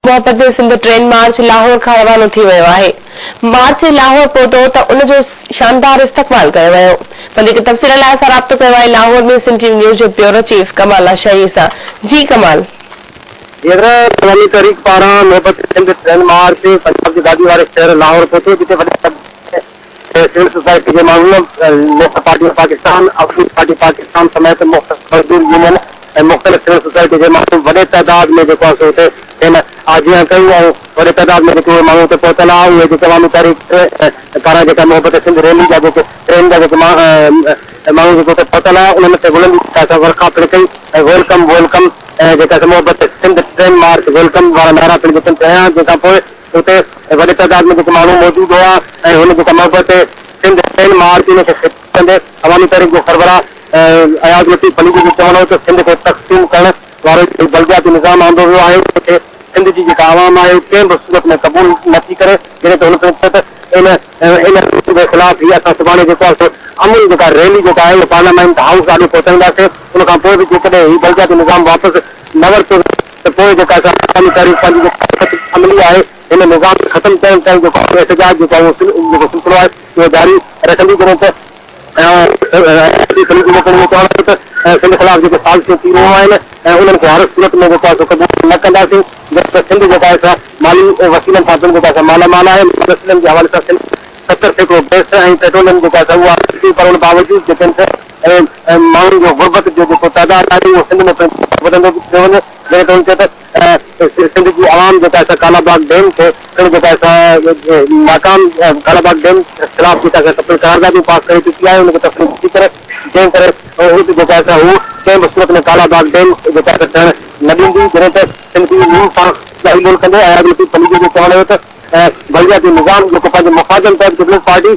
محبت Sindh train march Lahore کان روانو ٿي ويو آهي. مارچ لاهور پهتو ته ان جو شاندار استقبال ڪيو ويو. وڌيڪ تفصيل لاء اسان رابطو ڪيو آهي لاهور ۾ سنڌ ٽي وي نيوز جو بيورو چيف ڪمال لاشاري سان. جي ڪمال. هينئر عوامي تحريڪ پاران محبت سنڌ ٽرين مارچ پنجاب جي گادي واري شهر لاهور پهتو جتي وڏي تعداد ۾ سول سوسائٽي جي ماڻهن national party of Pakistan, Awami party Pakistan سميت مختلف مزدور يونين ۽ مختلف سول سوسائٽي جي ماڻهن وڏي تعداد ۾ جيڪو آهي سو اتي کين آجيان ڪئي ۽ وڏي تعداد ۾ جيڪي اهي ماڻهو اتي پهتل هئا اهي جيڪي عوامي تحريڪ پاران جيڪا محبت سنڌ ريلي جا جيڪي ٽرين جا جيڪي ماڻهو جيڪي اتي پهتل هئا انهن تي گلن جي جيڪا ورکا پڻ ڪئي ۽ welcome welcome ۽ جيڪا محبت سنڌ ٽرين مارچ welcome وارا نعرا پڻ جيڪي هنيا جنهن کان پوء اتي وڏي تعداد ۾ جيڪي ماڻهو موجود هئا ۽ هن جيڪا محبت سنڌ ٽرين مارچ ان کي خطاب ڪندي عوامي تحريڪ جو سربراهه اياز لطيف پليجي جو چوڻ هو ته سنڌ کي تقسيم ڪرڻ وارو جيڪو بلدياتي نظام آندو ويو آهي ان کي سنڌ جي جيڪا عوام آهي ڪنهن به صورت ۾ قبول نه ٿي ڪري جڏهن ته هن پڻ چيو ته ان ان جي خلاف هي اسان سڀاڻي جيڪو آهي سو امن جيڪا ريلي جيڪا آهي اها پارليامينٽ هائوس آڏو پهچائينداسين ان کان پوء به جيڪڏهن هي بلدياتي نظام واپس نه ورتو ويو ته پوء جيڪا اسان عوامي تحريڪ پنهنجي جيڪا حڪمت عملي آهي هن نظام کي ختم ڪرڻ تائين جيڪو احتجاج جيڪو آهي اهو جيڪو سلسلو آهي اهو جاري رکندي جڏهن ته پليجي جو پڻ اهو چوڻ هو ته سنڌ خلاف جيڪي سازشون ٿي رهيون آهن ۽ انهن کي هر صورت ۾ جيڪو آهي سو قبول نه ڪنداسين جڏهن ته سنڌ جيڪا آهي سا مالي وسيلن سان پڻ جيڪا آهي سا مالا مال آهي مالي وسيلن جي حوالي سان سنڌ 70% گئس ۽ پيٽروليم جيڪا آهي سا اها ٿي پر ان باوجود جيڪي آهن ماڻهن جو غربت جو جيڪو تعداد آهي اهو سنڌ ۾ پڻ وڌندو پيو وڃي جڏهن ته هن چيو ته سنڌ جي عوام جيڪا سا ڪالا باغ ڊيم کي پڻ جيڪا سا ناڪام ڪالا باغ ڊيم خلاف جيڪا سا پڻ قراردادون پاس ڪري چڪي آهي ان کي تسليم نٿي ڪري جنهن ڪري هو جيڪا سا هو ڪنهن به صورت ۾ ڪالا باغ ڊيم جيڪا سا ٺهڻ نه ڏيندي جڏهن ته سنڌ جي نيوز سان ڳالهه ٻولهه ڪندي اياز لطيف پليجو جو چوڻ هيو ته بلدياتي نظام جيڪو پنهنجي مفادن تحت پيپلز پارٽي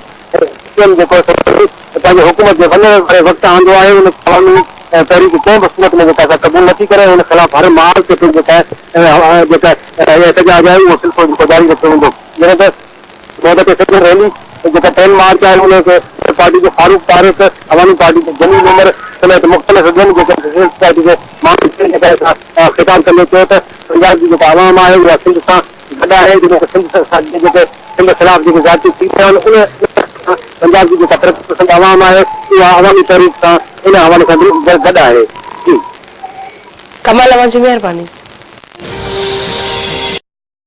ايم جيڪو پنهنجي حڪومت جي وڃڻ واري وقت آندو آهي ان کي عوامي تحريڪ ڪنهن به صورت ۾ جيڪا سا قبول نٿي ڪري ۽ ان خلاف هر محاذ تي پڻ جيڪا جيڪا احتجاج آهي اهو سلسلو جيڪو جاري رکيو ويندو جڏهن ته محبت سنڌ ريلي جيڪا ٽرين مارچ آهي ان کي پارٽي جو فاروق طارق عوامي پارٽي جو جميل عمر سميت مختلف ٻين جيڪي سول سوسائٽي جي ماڻهن جيڪا خطاب ڪندي چيو ته پنجاب جي جيڪا عوام آهي اها سنڌ سان گڏ آهي جڏهن ته سنڌ سان جيڪي سنڌ خلاف جيڪي زيادتيون ٿي رهيون آهن ان پنجاب جي جيڪا ترقي پسند عوام آهي اها عوامي تحريڪ سان ان حوالي سان به گڏ آهي. جي. ڪمال اوهان جي مهرباني.